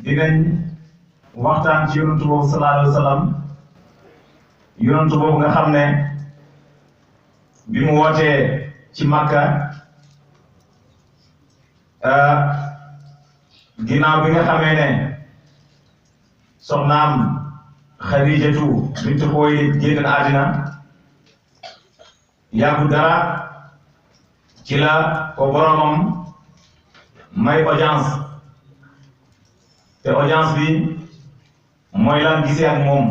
dinañ waxtaan ci yonantu boobu sallallahu alayhi wa sallam yonantu boobu nga xam ne bi mu wootee ci Makka ginnaaw bi nga xamee ne soxnaam Xadijatu bintu Xuwaylid génn àddina yàggu dara ci la ko boromam may audience te audience bi mooy lan gisee ak moom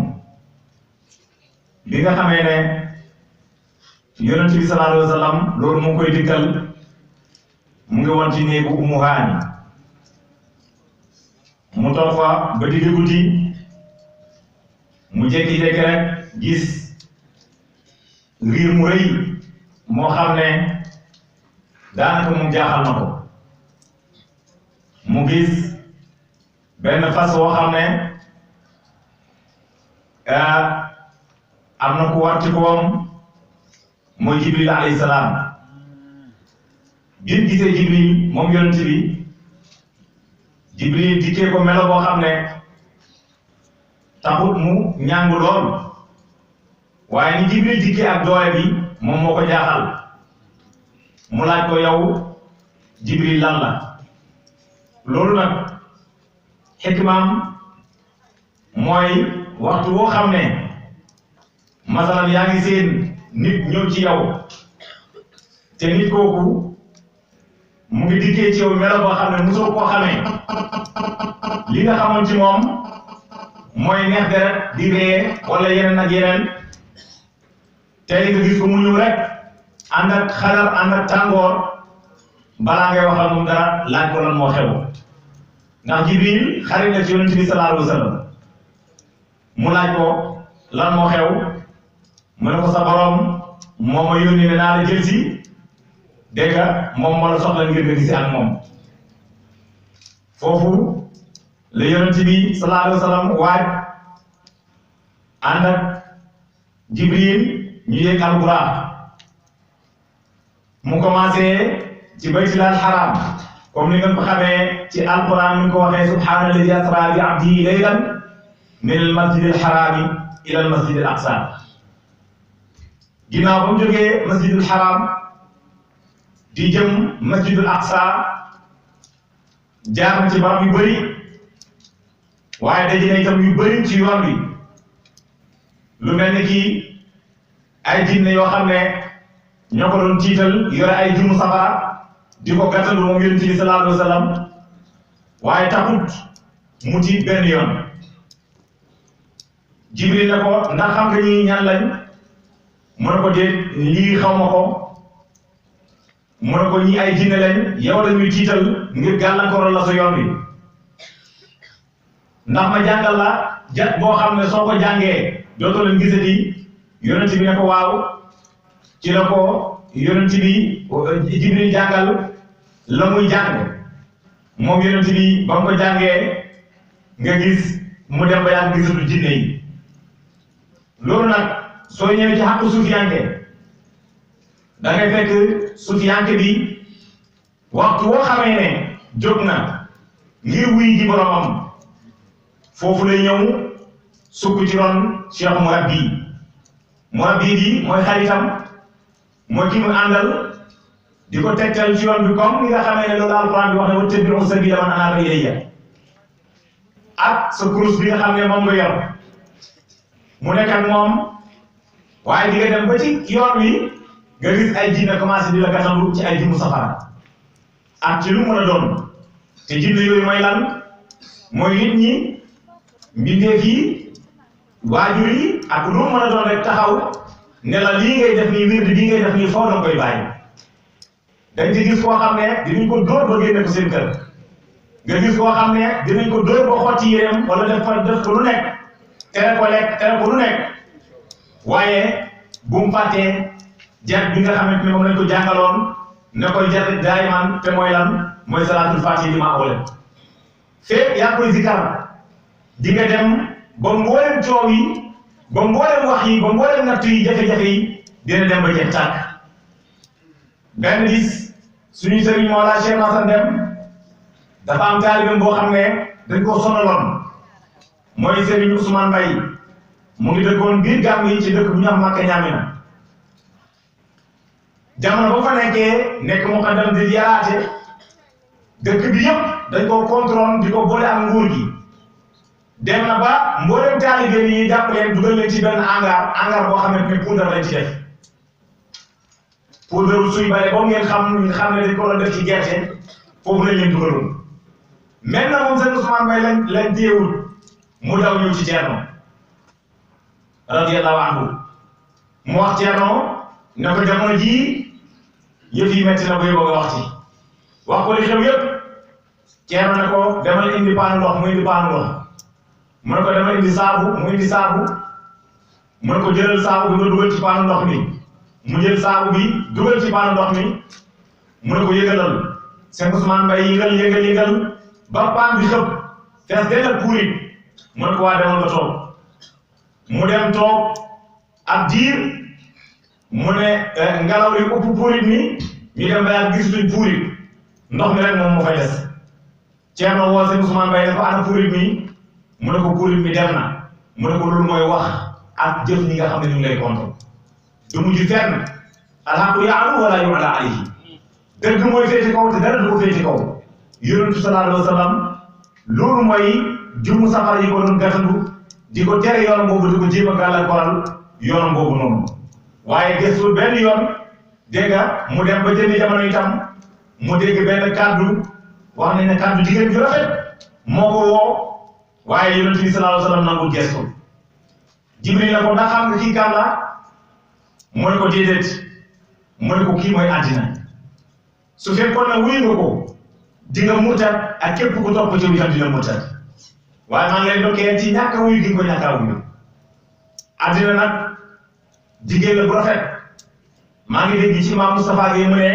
bi nga xamee ne yonent bi sallallahu alayhi wa sallam loolu mu ngi koy dikkal mu ngi woon ci néegu Ummu Haani mu toog fa ba digg guddi mu jékki-jékki rek gis riir mu rëy moo xam ne daanaka mu jaaxal na ko mu gis benn fas woo xam ne am na ku war ci kawam mooy Jibril alayhi salaam bi mu gisee Jibril moom yonent bi Jibril dikkee ko melo boo xam ne taxut mu ñàngu lool waaye ni Jibril dikkee ak doole bi moom moo ko jaaxal mu laaj ko yow Jibril lan la loolu nag xikmaam mooy waxtu boo xam ne masalan yaa ngi seen nit ñëw ci yow te nit kooku mu ngi dikkee ci yow melo boo xam ne mosoo koo xamee li nga xamoon ci moom mooy neex deret di ree wala yeneen ak yeneen tey nga gis ko mu ñëw rek ànd ak xadar ànd ak tàngoor balaa ngay waxal moom dara laaj ko lan moo xew ndax Jibril xarit la ci yonent bi sallallahu alayhi wa sallam mu laaj ko lan moo xew mu ne ko sa borom moo ma yónni ne naa la jël si dégg nga moom moo la soxla ngir nga gisi ak moom foofu la yonent bi sallallahu alayhi wa sallam waaj ànd ak Jibril ñu yéeg al-Buraq mu commencé ci baytilal haram comme ni ngeen ko xamee ci alquran mi ngi ko waxee subhaana alladi asra bi abdihi laylan min al masjid al harami ila al masjid al aqsa ginnaaw ba mu jógee masjid al haram di jëm masjid al aqsa jaar na ci barab yu bëri waaye daje na itam yu bëri ci yoon wi lu mel ni ki ay jinne yoo xam ne ñoo ko doon tiital yore ay jumu safara di ko gàttandu moom yonent bi sallallahu alayhi wa sallam waaye taxut mu tiit benn yoon Jibril ne ko ndax xam nga ñi ñan lañ mu ne ko déet lii xaw ma ko mu ne ko ñi ay jinne lañ yow lañuy tiital ngir gàllankooral la sa yoon bi ndax ma jàngal la jat boo xam ne soo ko jàngee dootoo leen gisati yonent bi ne ko waaw ci la ko yonent bi Jibril jàngal la muy jàng moom yonent bi ba mu ko jàngee nga gis mu dem ba yàgg gisatu jinne yi loolu nag soo ñëwee ci xàqu suufiyanke da ngay fekk suufiyanke bi waxtu woo xamee ne jóg na ngir wuy ji boromam foofu lay ñëw sukk ci ron cheikh murabbi bi mooy xaritam mooy ki mu àndal di ko tegtal ci yoon bi comme ni nga xamee ne loolu alquran bi wax ne wattabi'u sabila man anaba ilayya ak sa kurus bi nga xam ne moom nga yor mu nekk ak moom waaye di nga dem ba ci yoon wi nga gis ay jinne commencé di la gàttandu ci ay jimu safara ak ci lu mën a doon te jinne yooyu mooy lan mooy nit ñi mbindeef yi waajur yi ak lu mën a doon rek taxaw ne la lii ngay def nii wird bii ngay def nii foo doon koy bàyyi dañ ci gis koo xam ne dinañ ko dóor ba génne ko seen kër nga gis koo xam ne dinañ ko dóor ba xotti yéreem wala def ko lu nekk tere ko lekk tere ko lu nekk waaye bu mu fàttee jet bi nga xamante ne moom lañ ko jàngaloon ne koy jet daayiman te mooy lan mooy salaatul faatiha li ma awle fépp yaa koy zikar di nga dem ba mboolem coow yi ba mboolem wax yi ba mboolem natt yi jafe-jafe yi dina dem ba jeex tàkk benn gis suñu sëriñ Mawlaa Cheikh Hassane Dème dafa am taalibeem boo xam ne dañ ko sonaloon mooy Serigne Ousmane Mbaye mu ngi dëkkoon biir Gàmbi ci dëkk bu ñu wax Makka Ñaamina jamono ba fa nekkee nekk muqaddam di yaraate dëkk bi yëpp dañ ko contrôle di ko boole ak nguur gi dem na ba mboolem taalibe yi jàpp leen dugal leen ci benn hangar boo xamante ne poudre lañ ci def poudre suy bare boobu ngeen xam ne dañ ko doon def ci gerte foofu lañ leen dugaloon maintenant moom seen Ousmane Mbaye lañ téewul mu daw ñëw ci Thierno radiyallahu anhu mu wax Thierno ne ko jamono jii yëf yi metti na buy bëgg a wax ci wax ko li xew yëpp Thierno ne ko demal indi paanu ndox mu indi paanu ndox mu ne ko demal indi saabu mu indi saabu mu ne ko jëlal saabu bi nga dugal ci paanu ndox mi mu jël saabu bi dugal ci paanu ndox mi mu ne ko yëgalal seen Ousmane Mbaye yëgal ba paan bi xëpp fees dell ak puurit mu ne ko waa demal nga toog mu dem toog ab diir mu ne ngelaw li ëpp puurit mi ñu dem ba yàgg gisutuñ puurit ndox mi rek moom moo fay des Thierno woo seen Ousmane Mbaye ne ko ana puurit mi mu ne ko puurit mi dem na mu ne ko loolu mooy wax ak jëf ñi nga xam ne ñu ngi lay kontu du mujj fenn alhaqu ya'lu wala yu'la alayhi dëgg mooy féete kaw te dara du ko féete kaw yonentu sallallahu alayhi wa sallam loolu mooy jumu safara yi ko doon gàttandu di ko tere yoon boobu di ko jéem a gàllankooral yoon boobu noonu waaye gëstu benn yoon dégg nga mu dem ba jëndi jamono itam mu dégg benn kàddu wax nañ ne kàddu jigéen ju rafet moo ko woo waaye yonent bi sallallahu alayhi wa sallam nangul gëstu Jibril la ko ndax xam nga kii kan la mu ne ko déedéet mu ne ko kii mooy àddina su fekkoon ne wuyu nga ko di nga murtat ak képp ku topp ci itam dina murtat waaye maa ngi leen dokkee ci ñàkk a wuyu gi ko ñàkk a wuyu àddina nag jigéen la bu rafet maa ngi dégg ci maam Moustapha Gueye mu ne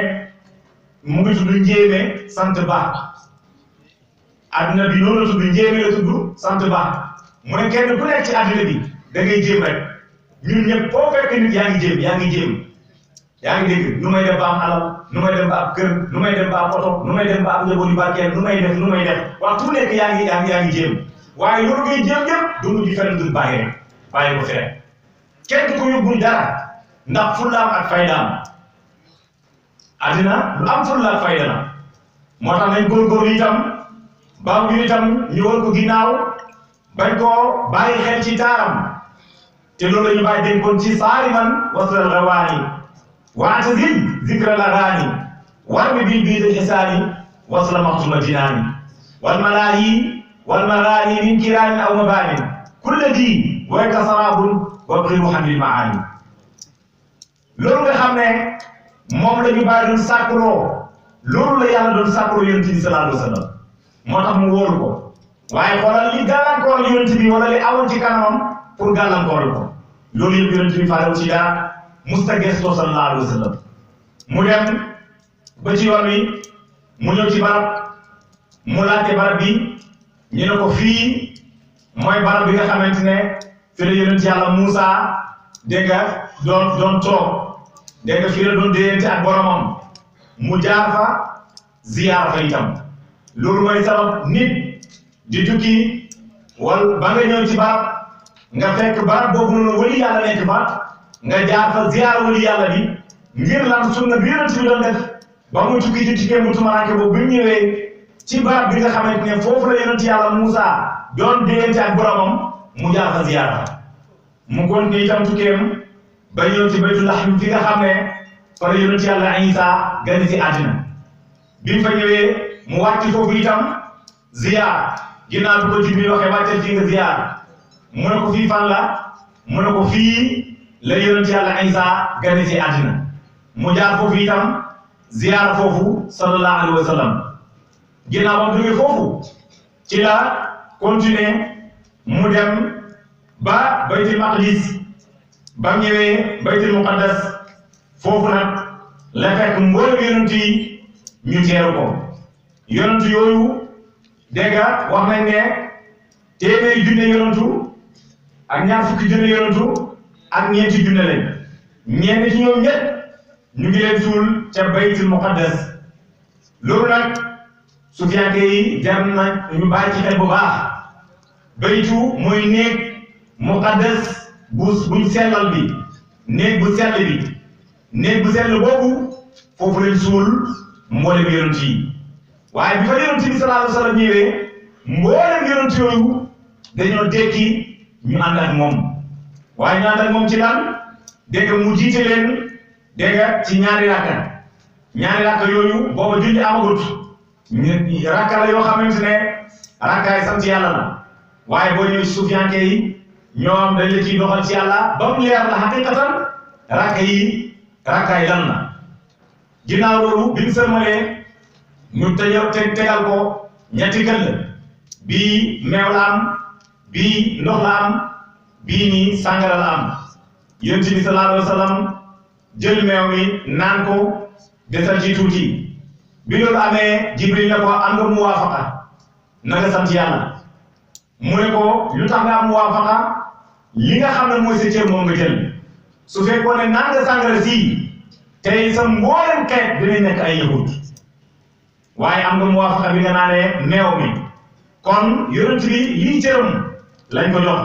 mu ngi tudd Njéeme sant Ba àddina bi noonu la tudd Njéeme la tudd sant Ba mu ne kenn ku nekk ci àddina bi da ngay jéem rek ñun ñëpp foo fekk nit yaa ngi jéem yaa ngi dégg nu may def ba am alal nu may dem ba ab kër nu may dem ba am oto nu may dem ba am njaboot yu barkeel nu may def wax ku nekk yaa ngi jéem waaye loolu ngay jéem yëpp du mujj fenn du bàyyi rek bàyyi ko fenn kenn du ko yóbbul dara ndax fullaam ak faydaam àddina lu am fulla ak fayda la moo tax nañ góorgóorlu itam baaw ñu itam ñu war ko ginnaaw bañ koo bàyyi xel ci taaram te loolu la ñu bàyyi dénkoon ci saariman wasal rawaani waatazil zikra lagaani warmi bil biidil hisaani wasla maxtuma dinaani wal malaayi wal magaani min kiraanin aw mabaanin kulla di wayka saraabun wabri muhammil maani loolu nga xam ne moom la ñu bàyyi doon sàkkuloo loolu la yàlla doon sàkkuloo yonent bi sallallahu alayhi wa sallam moo tax mu wóolu ko waaye xoolal li gàllankoor yonent bi wala li awoon ci kanamam pour gàllankoor ko loolu yëpp yonent bi faalewu ci dara musta gestoo sallallahu alayhi wa sallam mu dem ba ci yoon wi mu ñëw ci barab mu laajte barab bi ñu ne ko fii mooy barab bi nga xamante ne fi la yonent yàlla Muusa dégg nga doon toog dégg nga fii la doon déyante ak boromam mu jaar fa ziyaar fa itam loolu mooy sabab nit di tukki wala ba nga ñëw ci barab nga fekk barab boobu noonu wali yàlla nekk fa nga jaar fa ziyaar wali yàlla bi ngir lan sunna bi yonent bi doon def ba muy tukki ci tukkee mu tumaraanke boobu bi mu ñëwee ci barab bi nga xamante ne foofu la yonent yàlla Muusa doon déyante ak boromam mu jaar fa ziyaar fa mu continué itam tukkeem ba ñëw ci baytul laxm fi nga xam ne fa la yonent yàlla Isa gane ci àddina bi mu fa ñëwee mu wàcc foofu itam ziyaar ginnaaw bi ko Jibril waxee wàccal fii nga ziyaar mu ne ko fii fan la mu ne ko fii la yonent yàlla Isa gane ci àddina mu jaar foofu itam ziyaar foofu sallallahu alayhi wa sallam ginnaaw ba mu jógee foofu ci la continuer mu dem ba baytul maqdis ba mu ñëwee baytul muqaddas foofu nag la fekk mboolem yonent yi ñu teeru ko yonent yooyu dégg nga wax nañ ne téeméeri junne yonentu ak ñaar fukki junne yonentu ak ñeenti junne lañ ñenn ci ñoom ñett ñu ngi leen suul ca baytul muqaddas loolu nag sufiyanke yi jar na ñu bàyyi ci xel bu baax baytu mooy néeg muqaddas buñ sellal bi néeg bu sell bi néeg bu sell boobu foofu lañ suul mboolem yonent yi waaye bi fa yonent bi sallallahu alayhi wa sallam ñëwee mboolem yonent yooyu dañoo tekki ñu ànd ak moom waaye ñu ànd ak moom ci lan dégg nga mu jiite leen dégg nga ci ñaari rakka yooyu booba julli amagut rakka la yoo xamante ne rakkaay sant yàlla la waaye boo ñëwee suufiyanke yi ñoom dañ la ciy doxal ci yàlla ba mu leer la xaqiqatan rakkaay lan la ginnaaw loolu biñ sërmalee ñu tegal ko ñetti këll bii meew la am bii ndox la am bii nii sàngara la am yonent bi sallallahu alayhi wa sallam jël meew mi naan ko desal ci tuuti bi loolu amee Jibril ne ko am nga muwaafaqa na nga sant yàlla mu ne ko lu tax nga am muwaafaqa li nga xam ne mooy sa cër moom nga jël su fekkoon ne naan nga sàngara sii tey sa mboolem xeet dinañ nekk ay yahud waaye am nga muwaafaqa bi nga naanee meew mi kon yonent bi lii cëram lañ ko jox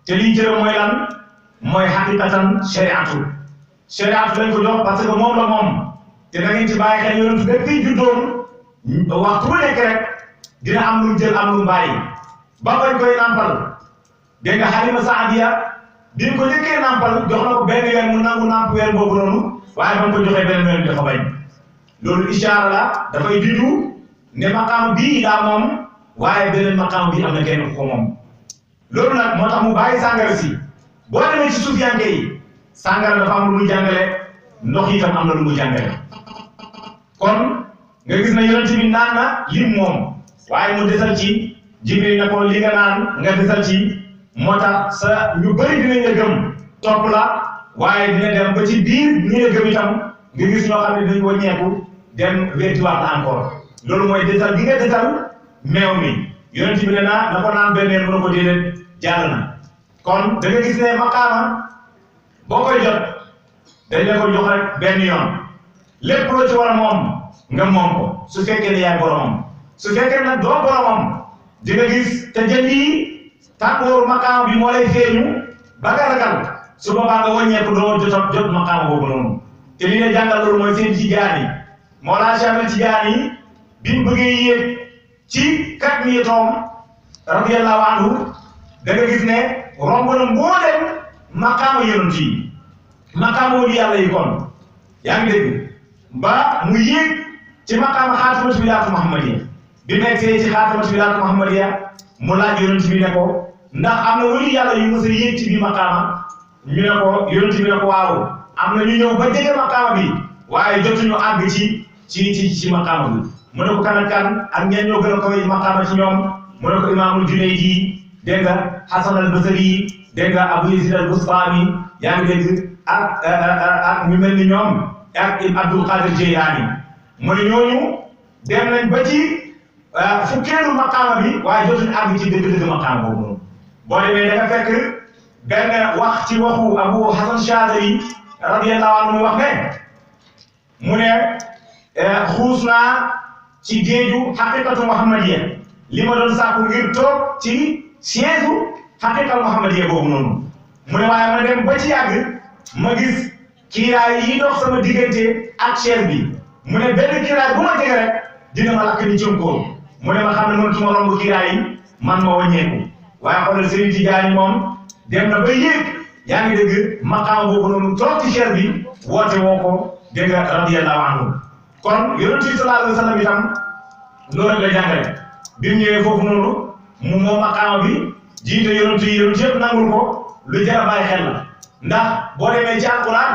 te lii cëram mooy lan mooy xaqiqatan shariatu lañ ko jox parce que moom la moom te da ngeen ci bàyyi xel yonent depuis juddoom waxtu bu nekk rek dina am lu mu jël am lu mu bàyyi ba bañ koy nampal dégg nga Halima Saadiya bi ko njëkkee nampal jox na ko benn weer mu nangu namp weer boobu noonu waaye ba mu ko joxee benn weer dafa bañ loolu ishaara la dafay juju ne maqaam bii daa moom waaye beneen maqaam bii am na kenn ku ko moom loolu nag moo tax mu bàyyi sàngara si boo demee ci suufiyanke yi sàngara dafa am lu muy jàngale ndox itam am na lu muy jàngale kon nga gis na yonent bi naan na lim moom waaye mu desal ci Jibril na ko li nga naan nga desal ci moo tax sa ñu bëri dinañ la gëm topp la waaye dina dem ba ci biir ñi la gëm itam nga gis ñoo xam ne dañ ko ñeeku dem wéetiwaat la encore loolu mooy desal gi nga desal meew mi yonent bi ne na ko naan benn mën na ko déedéet jàll na kon da nga gis ne maqaama boo koy jot dañ la ko jox rek benn yoon lépp loo ci war a moom nga moom ko su fekkee ne yaay boromam su fekkee nag doo boromam di nga gis te jënd yi tàngooru maqaama bi moo lay feeñu ba nga ragal su boobaa nga wàññeeku doo jot maqaama boobu noonu te li ne jàngal loolu mooy seen Tijaani Mawlana Cheikh Ahmed Tijaani bi mu bëggee yéeg ci kat mi toom radiyallahu anhu da nga gis ne romb na mbooleem maqaama yonent yi maqaama wali yàlla yi kon yaa ngi dégg ba mu yéeg ci maqaama xaatimatu wilaayatu Muhammadiya bi mu egsee ci xaatimatu wilaayatu Muhammadiya mu laaj yonent bi ne ko ndax am na wali yàlla yu mës a yéeg ci biir maqaama ñu ne ko yonent bi ne ko waaw am na ñu ñëw ba jege maqaama bi waaye jotuñu àgg ci maqaama bi mu ne ko kan ak ñeen ñoo gën a koy maqaama ci ñoom mu ne ko imaamul Junaydi dégg nga Hasan al Basri dégg nga Abu Yazid al Bustami yaa ngi dégg ak ñu mel ni ñoom ak Abdul Qadir Jeylaani mu ne ñooñu dem nañ ba ci fukkeelu maqaama bi waaye jotuñu àgg ci dëgg-dëgg maqaama boobu noonu boo demee da nga fekk benn wax ci waxu Abu Hasan Shadili radiyallahu anhu mu wax ne mu ne xuus naa ci géeju xaqiqatu Muhammadiya li ma doon sàkku ngir toog ci siège xaqiqatu Muhammadiya boobu noonu mu ne waaye ma dem ba ci yàgg ma gis kiiraay yi dox sama diggante ak chaise bi mu ne benn kiiraay bu ma jege rek dina ma lakk ni cënkoo mu ne ma xam ne mënatuma romb kiiraay yi man ma wàññeeku waaye xoolal Serigne Tidiane moom dem na ba yéeg yaa ngi dégg maqaam boobu noonu toog ci chaise bi woote woo ko dégg nga radiyallahu anhu kon yonent bi sallallahu alayhi wa sallam itam loolu rek la jàngale bi mu ñëwee foofu noonu mu moom maqaama bi jiite yonent yëpp nangul ko lu jar a bàyyi xel la ndax boo demee ci alquran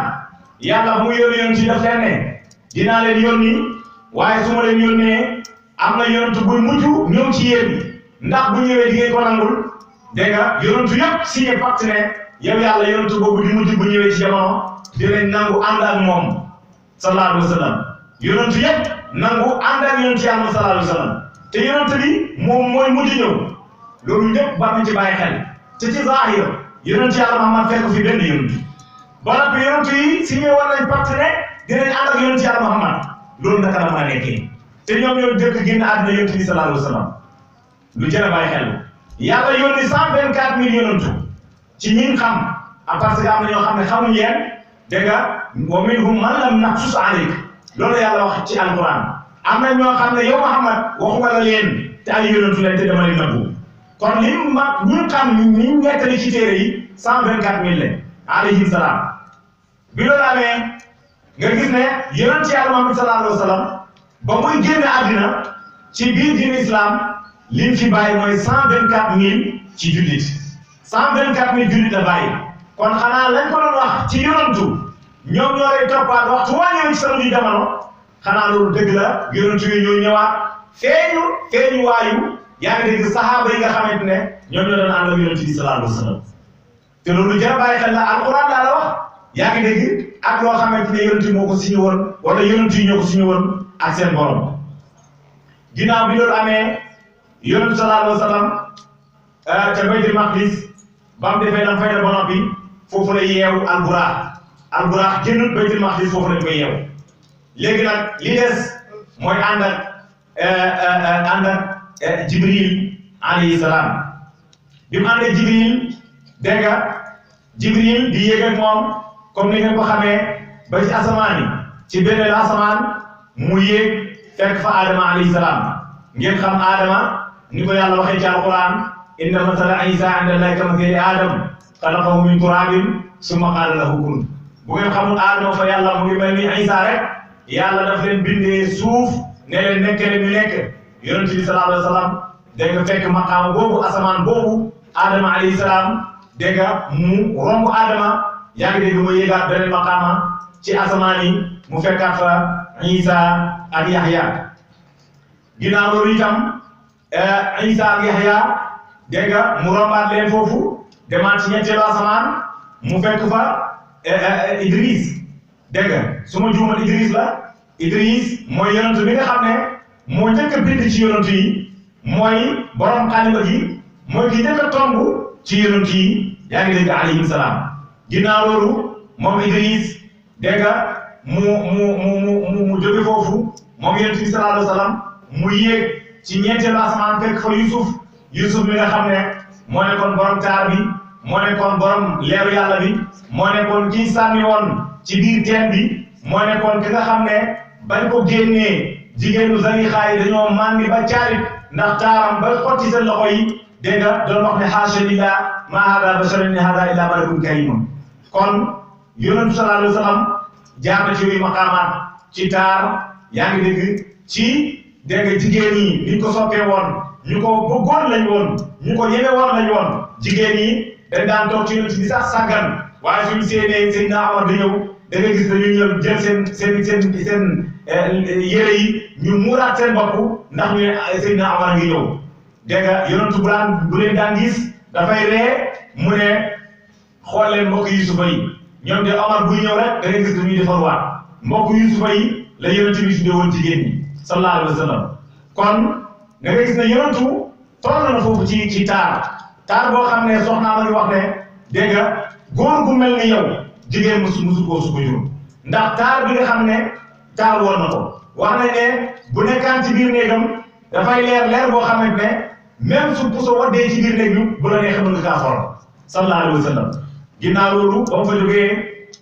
yàlla bu mu yónni yonent yi daf leen ne dinaa leen yónni waaye su ma leen yónnee am na yonent buy mujj ñëw ci yéen ndax bu ñëwee di ngeen ko nangul dégg nga yonent yëpp signé pacte ne yow yàlla yonent boobu di mujj bu ñëwee ci jamono dinañ nangu ànd ak moom sallallahu alayhi wa sallam yonent yëpp nangu ànd ak yonent yàlla sallallahu alayhi wa sallam te yonent bi moom mooy mujj ñëw loolu ñëpp war nañ ci bàyyi xel te ci zaahir yonent yàlla Muhammad fekk fi benn yonent ba noppi yonent yi signé war nañ pacte ne dinañ ànd ak yonent yàlla Muhammad loolu naka la mën a nekkee te ñoom ñoo jëkk génn àdduna yonent bi sallallahu alayhi wa sallam lu jar a bàyyi xel yàlla yónni 124 000 yonantu ci ñi xam parce que am na ñoo xam ne xamuñ leen dégg nga wa minhum man lam naqsus alayk loolu yàlla wax ci alquran am na ñoo xam ne yow Muhammad waxuma la leen te ay yonantu leen te dama leen nëbbu kon li ñu xam ñu nettali ci téere yi 124 000 lañ alayhi salaam bi loolu amee nga gis ne yonent yàlla Muhammad sallallahu alayhi wa sallam ba muy génn àddina ci biir diine islam liñ fi bàyyi mooy 124 000 ci jullit 124 000 jullit la bàyyi kon xanaa lañ ko doon wax ci yonantu ñoom ñoo lay toppaat waxtu waa ñëw ci sa mujj jamono xanaa loolu dëgg la yonantu yi ñoo ñëwaat feeñu waayu yaa ngi dégg saxaaba yi nga xamante ne ñoom ñoo doon ànd ak yonent bi sallallahu alayhi wa sallam te loolu jar bàyyi xel la alquran laa la wax yaa ngi dégg ak loo xamante ne yonent yi moo ko signé woon wala yonent yi ñoo ko signé woon ak seen borom ginnaaw bi loolu amee yonent sallallahu alayhi wa sallam ca baytul maqdis ba mu defee lam fay def ba noppi foofu la yeewu alburaax génnut baytul maqdis foofu lañ koy yeewu léegi nag li des mooy ànd ak Jibril alayhi salaam bi mu ànd ak Jibril dégg nga Jibril di yéeg ak moom comme ni ngeen ko xamee ba ci asamaan yi ci benn asamaan mu yéeg fekk fa Adama alayhi salaam ngeen xam Adama ni ko yàlla waxee ci alquran inna masala Isa inda Allahi kamathali Adam xalaqahu min turabin summa qaala lahu kun bu ngeen xamul Adama fa yàlla mu ngi mel ni Isa rek yàlla daf leen bindee suuf ne leen nekk leen ñu nekk yonent bi sallallahu alayhi wa sallam dégg nga fekk maqaama boobu asamaan boobu Adama alayhi salaam dégg nga mu romb Adama yaa ngi dégg mu yéegaat beneen maqaama ci asamaan yi mu fekkaat fa Isa ak Yahya ginnaaw loolu itam Isa ak Yahya dégg nga mu rombaat leen foofu demaat ci ñetteelu asamaan mu fekk fa Idris dégg nga su ma juumal Idris la Idris mooy yonent bi nga xam ne moo njëkk a bind ci yonent yi mooy borom xalima gi mooy ki njëkk a tomb ci yonent yi yaa ngi dégg alayhi salaam ginnaaw loolu moom Idris dégg nga mu jóge foofu moom yonent bi sallallahu alayhi wa sallam mu yéeg ci ñeenteelu asamaan fekk fa Yusuf mi nga xam ne moo nekkoon borom taar bi moo nekkoon borom leeru yàlla bi moo nekkoon kii sànni woon ci biir teen bi moo nekkoon ki nga xam ne bañ ko génnee jigéenu Zalixa yi dañoo màndi ba caarit ndax taaram ba xotti seen loxo yi dégg nga doon wax ne haasha lillah ma hada basharun in hada illa malakun karim kon yonentu sallallahu alayhi wa sallam jaar na ci wi maqaamaat ci taar yaa ngi dégg ci dégg nga jigéen ñi niñ ko soppee woon ñu ko bëggoon lañ woon ñu ko yeme woon lañ woon jigéen ñi dañ daan toog ci yonent bi sax sàggan waaye suñu séenee Seydina Omar di ñëw da nga gis dañuy ñëw jël seen yére yi ñu muuraat seen bopp ndax ñu ne Seydina Omar ngi ñëw dégg nga yonentu bu leen daan gis dafay ree mu ne xool leen mbokk Yusufa yi ñoom de Omar buy ñëw rek da nga gis dañuy defarwaat mbokk Yusufa yi la yonent bi tuddee woon jigéen ñi sallallahu alayhi wa sallam kon da nga gis ne yonentu toll na foofu ci taar boo xam ne soxnaa ma ngi wax ne dégg nga góor gu mel ni yow jigéen musu koo su ko jur ndax taar bi nga xam ne taar woon na ko wax nañ ne bu nekkaan ci biir néegam dafay leer boo xamante ne même su puso waddee ci biir néeg bi bu la neexee mën nga kaa xool sallallahu alayhi wa sallam ginnaaw loolu ba mu fa jógee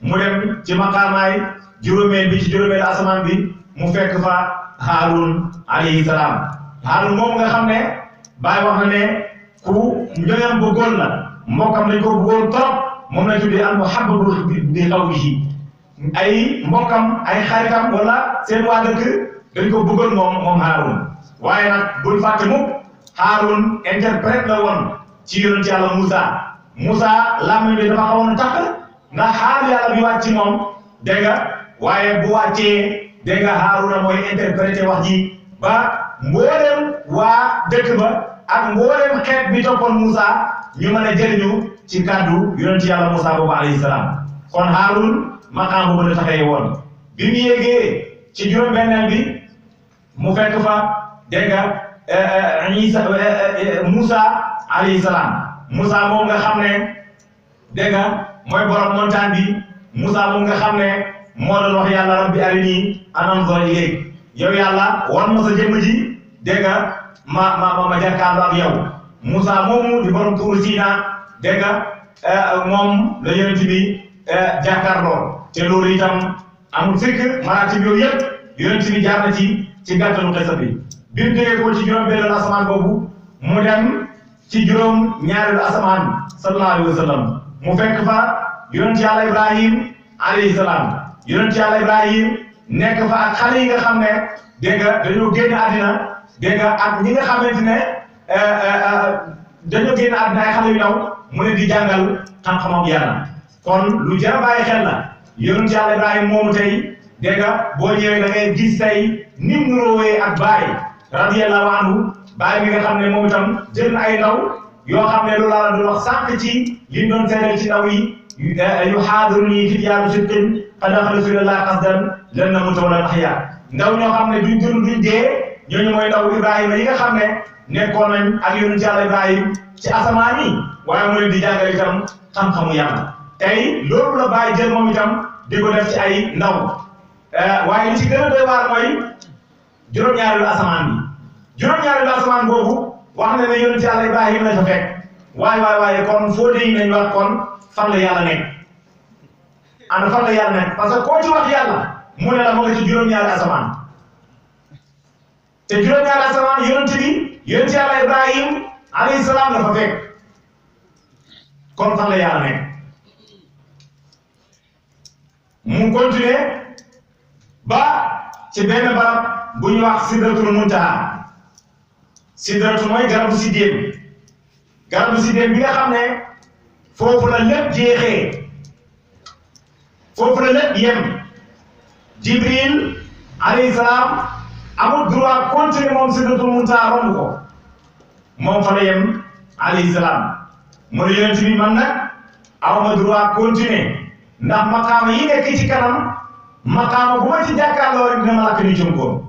mu dem ci maqaamaay juróomeel bi ci juróomeel asamaan bi mu fekk fa Haarun alayhi salaam Haarun moom nga xam ne Baay wax na ne ku ñoñam bëggoon la mbokkam dañ ko bëggoon trop moom lañ tuddee al muhabbabu bi qawmihi ay mbokkam ay xaritam wala seen waa dëkk dañ ko bëggoon moom Haarun waaye nag bul fàtte mukk Haarun interprète la woon ci yonent yàlla Moussa làmmiñ bi dafa xawoon a takk ndax xaar yàlla bi wàcc ci moom dégg nga waaye bu wàccee dégg nga Haaruna mooy interprété wax ji ba mboolem waa dëkk ba ak mboolem xeet bi toppoon Moussa ñu mën a jëriñu ci kàddu yonent yàlla Moussa boobu alayhi salaam kon Haarun maqaam boobu la taxee woon bi mu yéegee ci juróom-benneel bi mu fekk fa dégg nga Moussa alayhi salaam Moussa moom nga xam ne dégg nga mooy borom montagne bi Moussa moom nga xam ne moo doon wax yàlla rabbi arinii an anzura ilayk yow yàlla wan ma sa jëmm ji dégg nga ma jàkkaarloo ak yow Moussa moomu di borom tuuru Siina dégg nga moom la yonent bi jàkkaarloo te loolu itam amul sikk maanaam yooyu yëpp yonent bi jaar na ci gàttalu xisa bi bi mu jógee ko ci juróom-benneelu asamaan boobu mu dem ci juróom-ñaareelu asamaan sallallahu alayhi wa sallam mu fekk fa yonent yàlla Ibrahim alayhi salaam yonent yàlla Ibrahim nekk fa ak xale yi nga xam ne dégg nga dañoo génn àddina dégg nga ak ñi nga xamante ne dañoo génn àddina ay xale yu ndaw mu ne di jàngal xam-xamam yàlla kon lu jar a bàyyi xel la yonent yàlla Ibrahim moomu tey dégg nga boo ñëwee da ngay gis tey ni mu nuróowee ak Baay radiyallahu anhu Baay mi nga xam ne moom itam jël na ay ndaw yoo xam ne loolu laa la doon wax sànq ci li mu doon seedeel ci ndaw yi yu xaadiruni fityanu sidqin qad axlasu lillahi qasdan lan namuuta wala naxya ndaw ñoo xam ne duñ dund duñ dee ñooñu mooy ndaw Ibrahima yi nga xam ne nekkoon nañ ak yonent yàlla Ibrahim ci asamaan yi waaye mu leen di jàngal itam xam-xamu yàlla tey loolu la Baay jël moom itam di ko def ci ay ndaw waaye li ci gën a doy waar mooy juróom-ñaareelu asamaan bi juróom-ñaareelu asamaan boobu wax na ne yonent yàlla Ibrahima la fa fekk waaye kon foo dee nañ wax kon fan la yàlla nekk ana fan la yàlla nekk parce que koo ci wax yàlla mu ne la mu nga ci juróom-ñaari asamaan te juróom-ñaari asamaan yonent yàlla Ibrahim alayhi salaam la fa fekk kon fan la yàlla nekk mu continuer ba ci benn barab bu ñu wax sidratul muntaha sidratu mooy garabu siddéem bi nga xam ne foofu la lépp jeexee foofu la lépp yem Jibril alayhi salaam amul droit continuer moom sidratul muntaha romb ko moom fa la yem alayhi salaam mu ne yonent bi man nag awma droit continuer ndax maqaama yi nekk ci kanam maqaama bu ma ci jàkkaarloo rek dina ma lakk ni jëm ko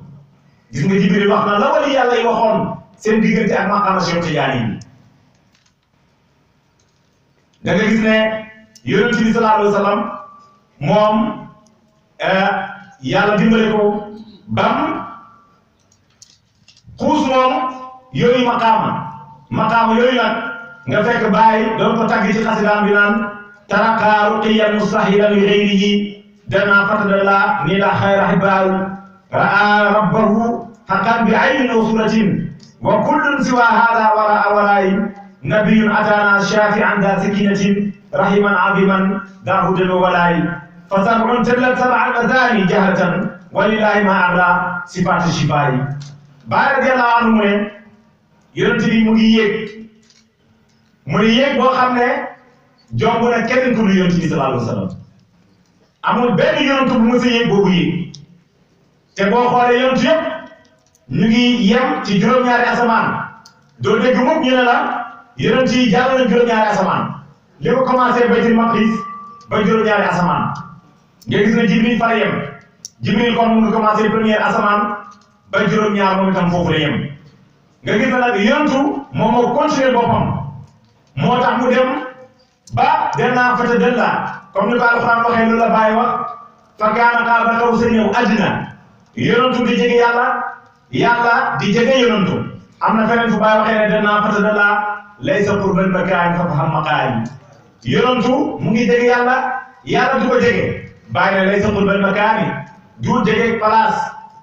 gis nga Jibril wax na la wali yàlla yi waxoon seen diggante ak maqaama Cheikh Tidiane yi da nga gis ne yonent bi sallallahu alayhi wa sallam moom yàlla dimbale ko bam xuus moom yooyu maqaama yooyu nag nga fekk Baay doon ko tàgg ci xasidaam bi naan taraka ruqiyan mustahilan li ghayrihi dana fatadalla ni la xayra xibaar raa rabbahu xaqan bi aynin aw suratin wa kullun siwa hada wara waraay nabiyun atana shafi'an da sakinatin rahiman aziman da hudan wa walaay fa sab'un tallat sab'a al-madani jahratan walillahi ma ala sifati shifaay Baay radiyallahu anhu mu ne yonent bi mu ngi yéeg boo xam ne jomb na kenn ku dul yonent bi sallallahu alayhi wa sallam amul benn yonent bu mës a yéeg boobu yéeg te boo xoolee yonent yëpp ñu ngi yem ci juróom-ñaari asamaan doo dégg mukk ñu ne la yonent yi jàll na juróom-ñaari asamaan li ko commencé Baytul Maqdis ba juróom-ñaari asamaan nga gis ne Jibril fa la yem Jibril kon mu ngi commencé première asamaan ba juróom-ñaar moom itam foofu la yem nga gis ne nag yonentu moom moo continuer boppam moo tax mu dem ba dana fatadalla comme ni ko Alxuraan waxee loolu la Baay wax fa kaana qaaba qawsayni aw adnaa yonentu di jege yàlla di jege yonentu am na feneen fu Baay waxee ne dana fatadalla laysa qurbal makaani fa faham maqaali yonentu mu ngi jege yàlla du ko jege Baay ne laysa qurbal makaani du jege place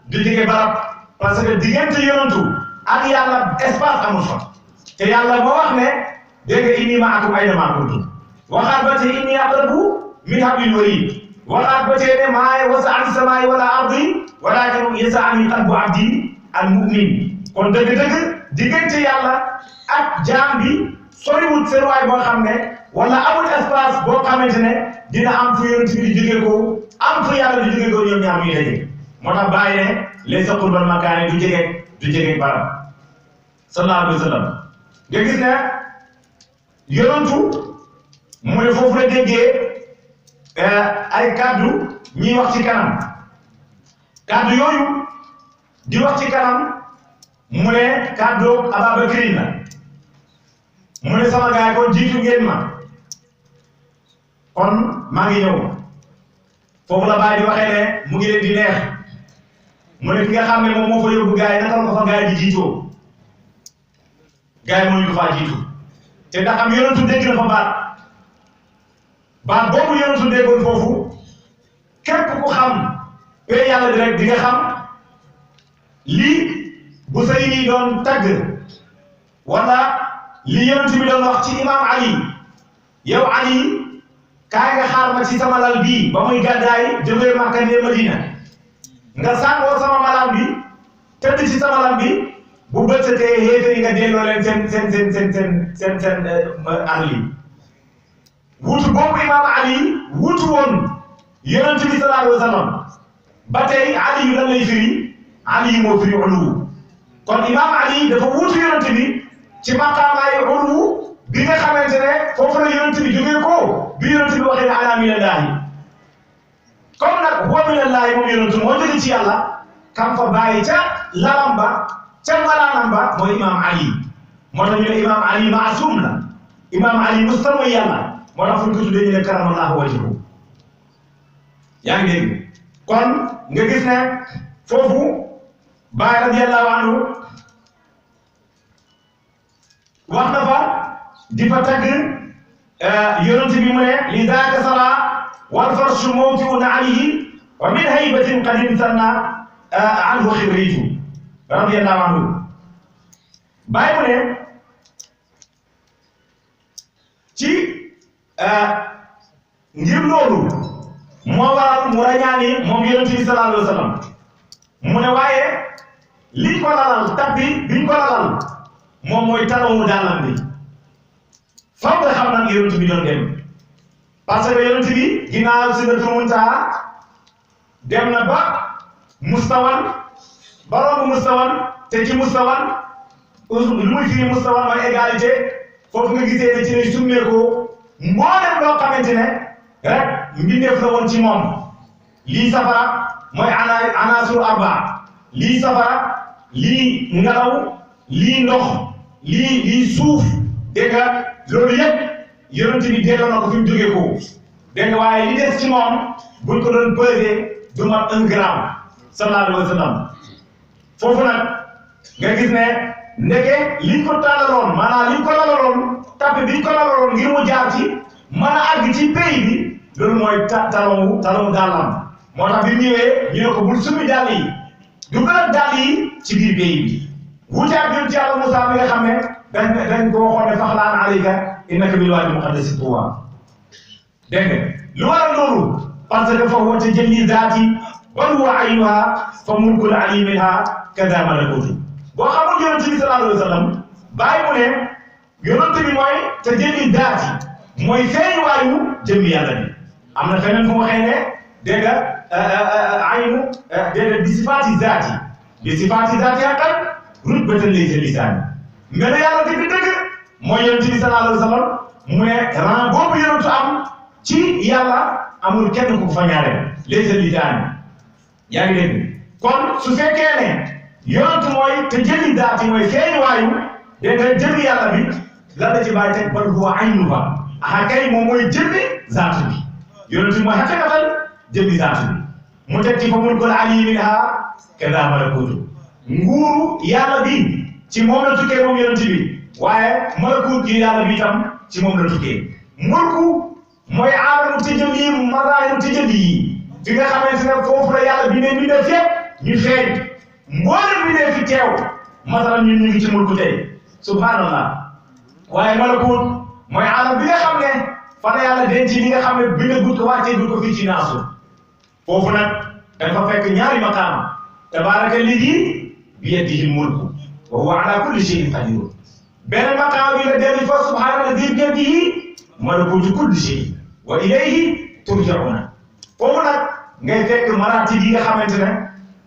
du jege barab parce que diggante yonentu ak yàlla espace amul fa te yàlla moo wax ne dégg nga inni ma'akum aynamaa kuntum waxaat ba tey inni aqrabu min hablil warid waxaat ba tey ne maa wasi'ati samaa'i wala ardi walaakin yas'ani qalbu abdi al mu'min kon dëgg-dëgg diggante yàlla ak jaam bi soriwul soriwaay boo xam ne wala amul espace boo xamante ne dina am fu yonent bi di jógee ko am fu yàlla di jógee ko ñoom ñaar ñuy daje moo tax bàyyi ne laysa qurbal makaani du jege barab sallallahu alayhi wa sallam nga gis ne yonentu mu ne foofu la déggee ay kaddu ñiy wax ci kanam kaddu yooyu di wax ci kanam mu ne kaddu Ababakrin la mu ne sama gaay kon jiitu ngeen ma kon maa ngi ñëw foofu la Baay di waxee ne mu ngi leen di neex mu ne ki nga xam ne moom moo fa yóbbu gars yi naka la ko fa gars yi di jiitoo gars yi mënuñu ko faa jiitu te ndax am yonentu dégg na fa baat boobu yonentu déggoon foofu képp ku xam pay yàlla bi rek di nga xam lii bu say yi doon tagg wala li yonent bi doon wax ci imam Ali yow Ali kaay nga xaar ma ci sama lal bii ba muy gàddaay jógee Makka ne Madina nga sàngoo sama malaan bi tëdd ci sama lal bi bu bëccëgee yéefar yi nga delloo leen seen arli wuutu boobu imam Ali wuutu woon yonent bi sallallahu alayhi wa sallam ba tey Ali yu lan lay firi Ali yu moo firi uluwu kon imam Ali dafa wuutu yonent bi ci maqaamaay uluwu bi nga xamante ne foofu la yonent bi jógee ko bi yonent bi waxee ne ana minallaahi comme nag huwa minallaahi moom yonent moo jóge ci yàlla kam fa bàyyi ca lalam ba ca malaanam ba mooy imam Ali moo tax ñu ne imam Ali maasum la imam Ali musta mooy yàlla moo tax fu ñu ko tuddee ñu ne karamallahu wajhahu yaa ngi dégg kon nga gis ne foofu Baay radiyallahu anhu wax na fa di fa tagg yonent bi mu ne li daaka sara wal farshu mawtiun alayhi wa min haybatin qad imtanna anhu xibritu radiyallahu anhu Baay mu ne ci ngir loolu moo waral mu rañaani moom yonent bi sallallahu alayhi wa sallam mu ne waaye liñ ko lalal tabbi biñ ko lalal moom mooy talawu daalam bi faw nga xam nag yonent bi doon dem parce que yonent bi ginnaaw Sidratul Muntaha dem na ba mustawan ba romb mustawan te ci mustawan lu muy firi mustawan mooy égalité foofu nga gisee ne ci lay summeekoo mboolem loo xamante ne rek mbindeef la woon ci moom lii safara mooy anasur arba lii safara lii ngelaw lii ndox lii suuf dégg nga loolu yëpp yonent bi delloo na ko fi mu jógee ko dégg nga waaye li des ci moom buñ ko doon peser du mat 1 gramme sallallahu alayhi wa sallam foofu nag nga gis ne ndeke liñ ko tàllaloon maanaam liñ ko lalaloon tapis biñ ko lalaloon ngir mu jaar ci mën a àgg ci pays bi loolu mooy talamu dàllam moo tax bi ñëwee ñu ne ko bul summi dàll yi dugal dàll yi ci biir pays bi wuute ak ñun ci Yàlla Musaa mi nga xam ne dañ ko waxoon ne faxlaan alayka innaka bil waadil muqaddasi tuwaa dégg nga lu waral loolu parce que fa huwa tajalli zaati bal huwa aynuha fa mulkul ali minha kada malakutu boo xamul yonent bi sallallahu alayhi wa sallam bàyyi mu ne yonent bi mooy tajalli zaati mooy feeñuwaayu jëmmi yàlla bi am na feneen fu mu waxee ne dégg nga aynu dégg nga bi sifaati zaati haqqan rutbatan laysa lisaani mel na yàlla dëgg-dëgg mooy yonent bi sallallahu alayhi wa sallam mu ne rang boobu yonentu am ci yàlla amul kenn ku fa ñaareel laysa lisaani yaa ngi dégg kon su fekkee ne yonentu mooy te jëli zaati mooy feeñuwaayu dégg nga jëmmi yàlla bi lan la ci bàyyi teg bal huwa aynuha aha kay moom mooy jëmmi zaatu bi yonentu mooy xaqiqatan jëmmi zaatu bi mu teg ci fa mulkul ali minha kada malakutu nguuru yàlla bi ci moom la tukkee moom yonent bi waaye malakut gi yàlla bi tam ci moom la tukkee mulku mooy aalamu tajalli mazaahiru tajalli yi fi nga xamante ne foofu la yàlla bi ne bindee fépp ñu feeñ mboolem bi ne fi teew masalan ñun ñu ngi ci mulku tey subhanallah waaye malakut mooy aalam bi nga xam ne fa la yàlla denc li nga xam ne bind gut ko wàccee gut ko fii ci naasu foofu nag dañ fa fekk ñaari maqaam tabaaraka allazii biyadihi l-mulku wa huwa ala kulli shay'in qadir beneen maqaam bi nga dellu fa subhaana allazii biyadihi malakuutu kulli shay'in wa ilayhi turja'uuna foofu nag ngay fekk maraatib yi nga xamante ne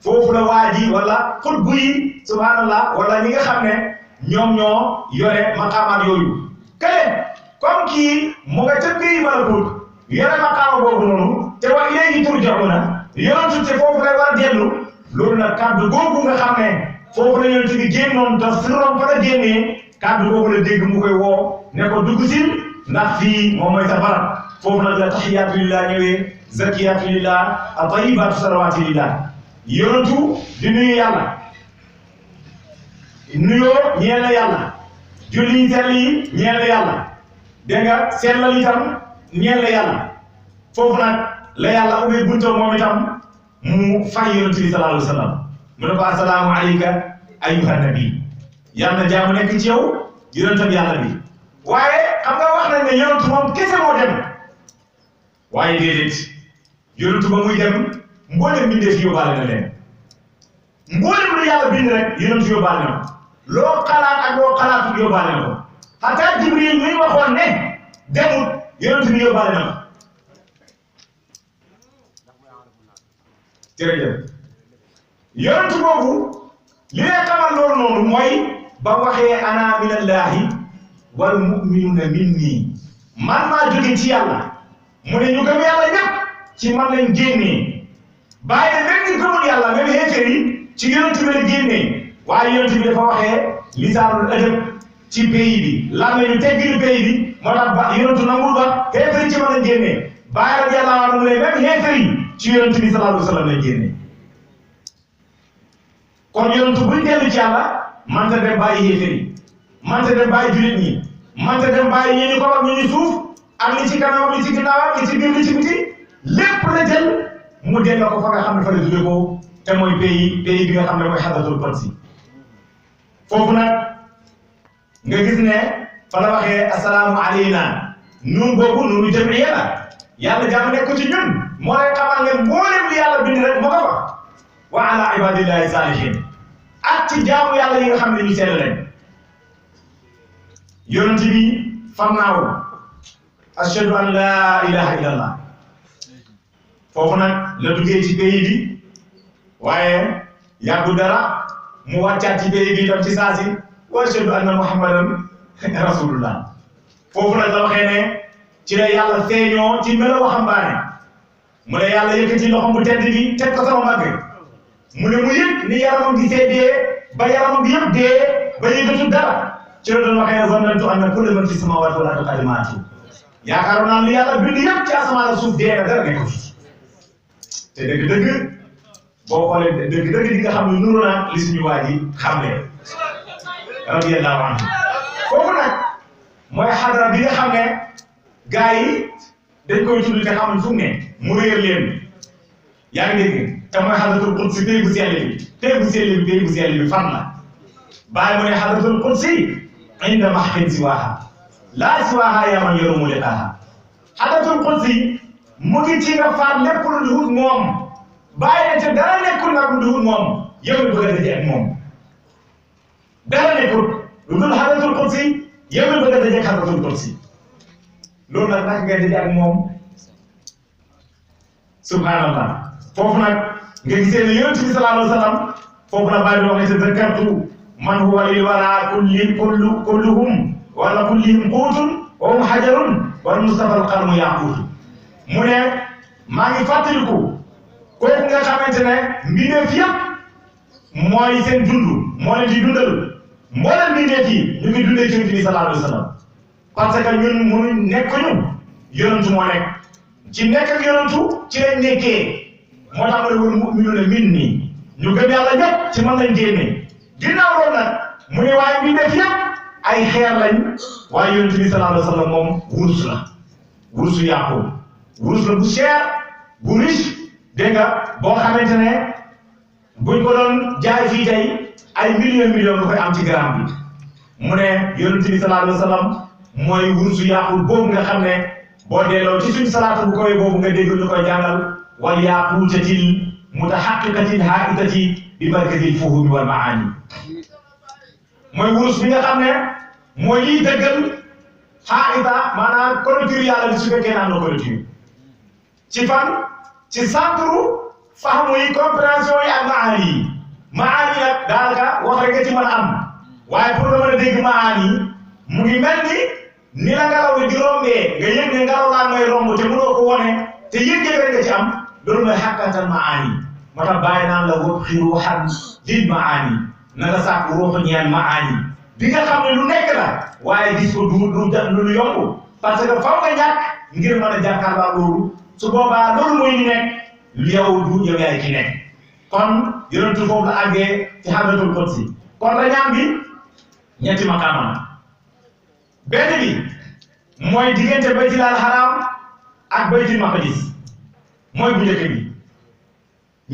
foofu la waa ji wala xutbu yi subhaanallah wala ñi nga xam ne ñoom ñoo yore maqaamaat yooyu kële comme kii mu nga ca pays malakut yore maqaama boobu noonu te wa ilayhi turja'uuna yonentu te foofu lay war a dellu loolu nag kàddu googu nga xam ne foofu la yonent bi génnoon te sirrom fa la génnee kàddu googu la dégg mu koy woo ne ko dugg si ndax fii moom mooy sa barab foofu nag la tahiyaatu lillah ñëwee zakiyatu lillah atayibaatu salawaatu lillah yonentu di nuyu yàlla nuyoo ñeel na yàlla julli sell yi ñeel na yàlla dégg nga sellal itam ñeel na yàlla foofu nag la yàlla ubbee buntam moom itam mu fay yonent bi sallallahu alayhi wa sallam mu ne ko assalaamu alayka ayyuhan nabi yàlla na jaamu nekk ci yow yonentam yàlla bi waaye xam nga wax nañ ne yonent moom kese moo dem waaye déedéet yonent ba muy dem mboolem bindee fi yóbbaale na leen mboolem lu yàlla bind rek yonent yóbbaale na ko loo xalaat ak loo xalaatul yóbbaale na ko xataa Jibril muy waxoon ne demut yonent bi yóbbaale na ko jërëjëf yonent boobu li lay xamal loolu noonu mooy ba waxee ana minallahi wal mu'minuna minni man maa jóge ci yàlla mu ne ñu gëm yàlla ñëpp ci man lañ génnee bàyyi ne même ñu gëmul yàlla même xeefeer yi ci yonent bi lañ génnee waaye yonent bi dafa waxee lisaanul adab ci pays bi lan la ñu tegginu pays bi moo tax ba yonentu nangul ba xeefeer yi ci man lañ génnee bàyyi radiyallahu anhu mu ne même xeefeer yi ci yonent bi sallallahu alayhi wa sallam lañ génnee kon yonentu buñ dellu ci yàlla manta dem bàyyi xeefeer yi manta dem bàyyi jullit ñi manta dem bàyyi ñi ñu ko wax ñu ñu suuf ak li ci kanam li ci ginnaaw ak li ci biir li ci biti lépp la jël mu delloo ko fa nga xam ne fa la jóge ko te mooy pays bi nga xam ne mooy Hadratul Qudsi foofu nag nga gis ne fa la waxee assalaamu alayna nun boobu nunu jamiya la yàlla jàmm nekk ci ñun moo lay xamal ne mboolem li yàlla bind rek moo ko wax wa ala ibadillahi salihin ak ci jaamu yàlla yi nga xam ne ñu sell leen yonent bi fam naaw ashhadu an la ilaha illallah foofu nag la duggee ci pays bi waaye yàggu dara mu wàccaat ci pays bi tam ci saasi wa ashhadu anna muhammadan rasulullah foofu nag la waxee ne ci la yàlla feeñoo ci melo waxambaane mu ne yàlla yëkkati loxom bu tedd bi teg ko sama mbagg mu ne mu yëg ni yaramam gi see dee ba yaramam gi yëpp dee ba yëgatu dara ci la doon waxee ne zannantu anna kulla man fi samawati wal ardi qad maatu yaakaaroon naa li yàlla bind yëpp ci asamaan ak suuf dee na dara nekk fi te dëgg-dëgg boo xoolee dëgg-dëgg di nga xam ne nuru na li suñu waa ji xamle radiyallahu anhu foofu nag mooy xadra bi nga xam ne gars yi dañ koy tudd te xamuñ fu mu ne mu réer leen yaa ngi dégg te mooy Hadratul Qudsi pays bu sell bi pays bu sell bi fan la bàyyi mu ne Hadratul Qudsi inda mahqin siwaaha laa siwaaha yaa man yarumu liqaaha Hadratul Qudsi mu ngi ci nga faat lépp lu dul moom bàyyi ne te dara nekkul nag lu dul moom yow mi bëgg a daje ak moom dara nekkul lu dul Hadratul Qudsi yow mi bëgg a daje ak Hadratul Qudsi loolu nag naka ngay daje ak moom subhanallah foofu nag nga gisee ne yonent bi sallallahu alayhi wa sallam foofu la bàyyi wax ne tazakkartu man huwa lil wara kulluhum wala kullihim quutun wa hum hajarun wal mustafa al qarmu yaquutu mu ne maa ngi fàttaliku kooku nga xamante ne mbindeef yëpp mooy seen dund moo leen di dundal mboolem mbindeef yi ñu ngi dundee ci yonent bi sallallahu alayhi wa sallam parce que ñun mënuñ nekkuñu yonentu moo nekk ci nekk ak yonentu ci lañ nekkee moo tax ma ne wal mu'minuuna minni ñu gëm yàlla ñëpp ci man lañ génne ginnaaw loolu nag mu ne waaye mbindeef yëpp ay xeer lañ waaye yonent bi sallallahu alayhi wa sallam moom wurus la wurusu yàqu wurus la bu cher bu riche dégg nga boo xamante ne buñ ko doon jaay fii tey ay millions nga koy am ci gramme bi mu ne yonent bi sallallahu alayhi wa sallam mooy wurusu yàqu boobu nga xam ne boo delloo ci suñ salaatu bu koy boobu nga dégg ñu koy jàngal wal yaquutatil mutahaqiqatil haitati bi barakatil fuhumi wal maani mooy wurus bi nga xam ne mooy liy dëggal haita maanaam clôture yàlla bi su fekkee naan na clôture ci fan ci centre fahamu yi compréhension yi ak maani yi maani nag daanaka wax rek nga ci mën a am waaye pour nga mën a dégg maani yi mu ngi mel ni la ngelaw li di rombee nga yëg ne ngelaw laa ngay romb te mënoo ko wone te yëg-yëg rek nga ci am loolu mooy xàkkantal maani moo tax bàyyi naan la wëpp xiru xan lil maani na nga sàkk ruuxu ñeel maani bi nga xam ne lu nekk la waaye gis ko lu yomb parce que faw nga ñàkk ngir mën a jàkkaarloo loolu su boobaa loolu mooy li nekk yow du yow yaay ki nekk kon yonentu foofu la àggee ci hadratul qudsi kon rañaan bi ñetti maqaama benn bi mooy diggante baytul haram ak baytul maqdis mooy bu njëkk bi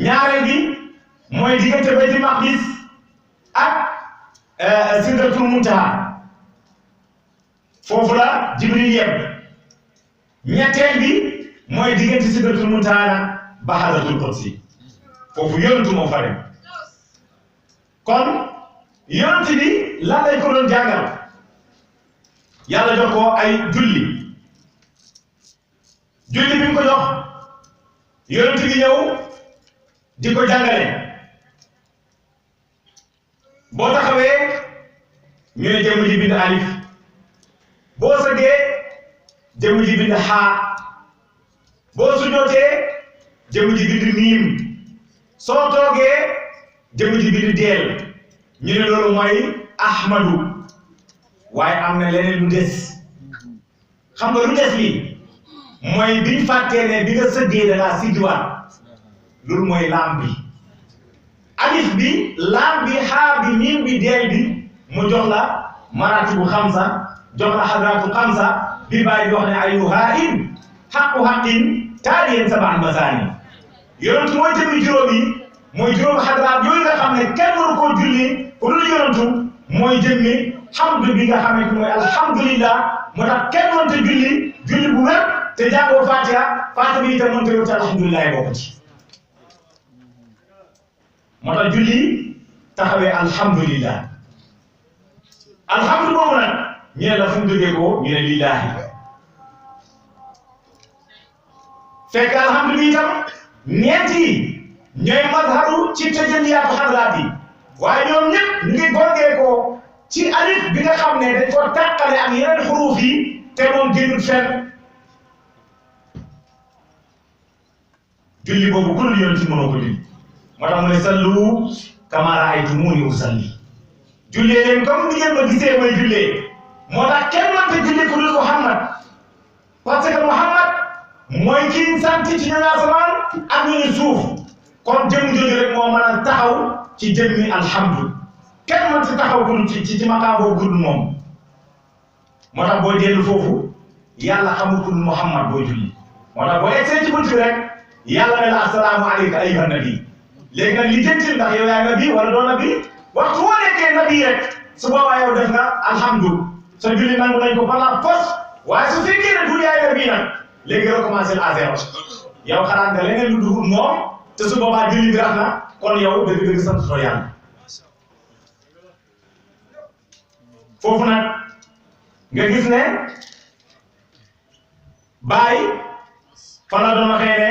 ñaareel bi mooy diggante baytul maqdis ak sidratul muntaha foofu la jibril yem ñetteel bi mooy diggante sidratul muntaha nag ba hadratul qudsi foofu yonentu moo fa dem kon yonent bi lan lañ ko doon jàngal yàlla jox ko ay julli bi mu ko jox yonent bi ñëw di ko jàngale boo taxawee ñu ne jëmm ji bind alif boo sëggee jëmm ji bind xaa boo sujootee jëmm ji bind miim soo toogee jëmm ji bind deel ñu ne loolu mooy ahmadu waaye am na leneen lu des xam nga lu des li mooy biñ fàttee ne bi nga sëggee da ngaa siggiwaat loolu mooy laam bi alif bi laam bi xaa bi miim bi deel bi mu jox la maratibu xamsa jox la hadratu xamsa bi bàyyi wax ne ayyuha in xaqu xaqin taaliyen sabaan masaani yonentu mooy jëmmi juróom yi mooy juróom hadraat yooyu nga xam ne kenn waru koo julli ku dul yonentu mooy jëmmi hamdu bi nga xamante mooy alhamdulillah moo tax kenn mënta julli bu wér te jàngoo fatiha bi itam mënta yow te alhamdulillah bokk ci moo tax julli taxawee alhamdulillah alhamdu boobu nag ñu ne la fu mu jógee ko ñu ne lillahi fekk alhamdu bi itam ñeenti ñooy mazharu ci tajalliyaatu hadraat yi waaye ñoom ñëpp ñu ngi gorgee ko ci alif bi nga xam ne dañ ko tàqale ak yeneen xuruuf yi te moom génnul fenn julli boobu ku dul yoon ci mënoo ko julli moo tax mu ne sallu kamaa ra'aytumuuni usalli jullee leen comme ni ngeen ma gisee may jullee moo tax kenn mënta julli ku dul Muhammad parce que Muhammad mooy kii sant ci ñu asamaan ak ñu suuf kon jëm jooju rek moo mën a taxaw ci jëmmi alhamdu kenn mënta taxaw ku dul ci maqaam boobu ku dul moom moo tax booy dellu foofu yàlla xamul ku dul Muhammad booy julli moo tax boo egsee ci buntu rek yàlla ne la assalaamu alayka ayyuha nabi léegi nag li jëntil ndax yow yaa nabi wala doo nabi waxtu woo nekkee nabi rek su boobaa yow def nga alhamdu sa julli nangu nañ ko par la force waaye su fekkee ne du yaay nabi nag léegi recommencer à zéro yow xalaat nga leneen lu dugul moom te su boobaa julli bi rax na kon yow dëgg-dëgg sant too yàlla foofu nag nga gis ne Baay fa la doon waxee ne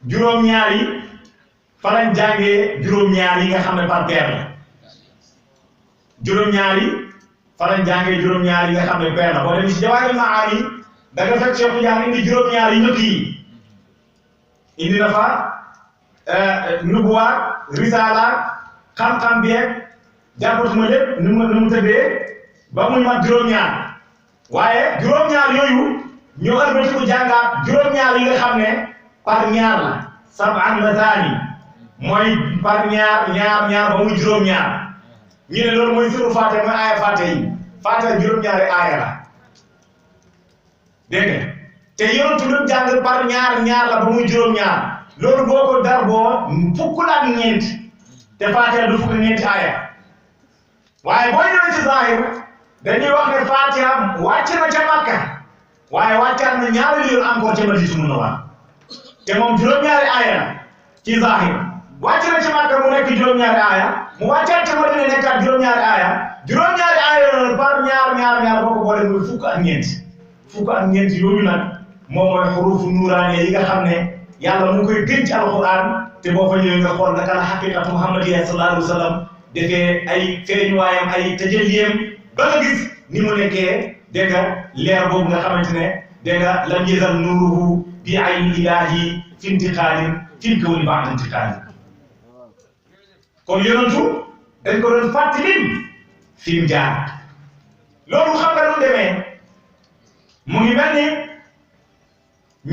juróom-ñaar yi fa lañ jàngee juróom-ñaar yi nga xam ne par paire la juróom-ñaar yi fa lañ jàngee juróom-ñaar yi nga xam ne paire la boo demee ci Jawaahirul Maani da nga fekk Cheikh Tidiane indi juróom-ñaar yi njëkk yi indi na fa nubuwaat risaalaat xam-xam bi ak jàppatuma lépp nu mu tëddee ba muy mat juróom-ñaar waaye juróom-ñaar yooyu ñoo ëlbati ko jàngaat juróom-ñaar yi nga xam ne par ñaar la sab'an mathani mooy par ñaar ba muy juróom-ñaar ñu ne loolu mooy suru Faatiha mooy aaya Faatiha yi Faatiha juróom-ñaari aaya la dégg nga te yonentu lu jàng par ñaar la ba muy juróom-ñaar loolu boo ko dar boo fukk la ak ñeent te Faatiha du fukk ñeenti aaya waaye boo ñëwee ci zahir dañuy wax ne Faatiha wàcc na ca Makka waaye wàccaat na ñaari yoon encore ca Madinatu Munawwara te moom juróom-ñaari aaya la ci zahir wàcc na ci Makka mu nekk juróom-ñaari aaya mu wàccaat ca Madina nekkaat juróom-ñaari aaya noonu par ñaar boo ko boole muy fukk ak ñeent yooyu nag moom mooy xurufu nuuraane yi nga xam ne yàlla mu koy gën ci alquran te boo fa ñëwee nga xool naka la xaqiqatu muhammadiyya sallallahu alayhi wa sallam defee ay feeñuwaayam ay tajalliyam ba nga gis ni mu nekkee dégg nga leer boobu nga xamante ne dégg nga lam yazal nuruhu bi ayni ilahi fi intiqaalin fil kawni ba'da intiqaalin kon yonentu dañ ko doon fàttali fi mu jaar loolu xam nga lu demee mu ngi mel ni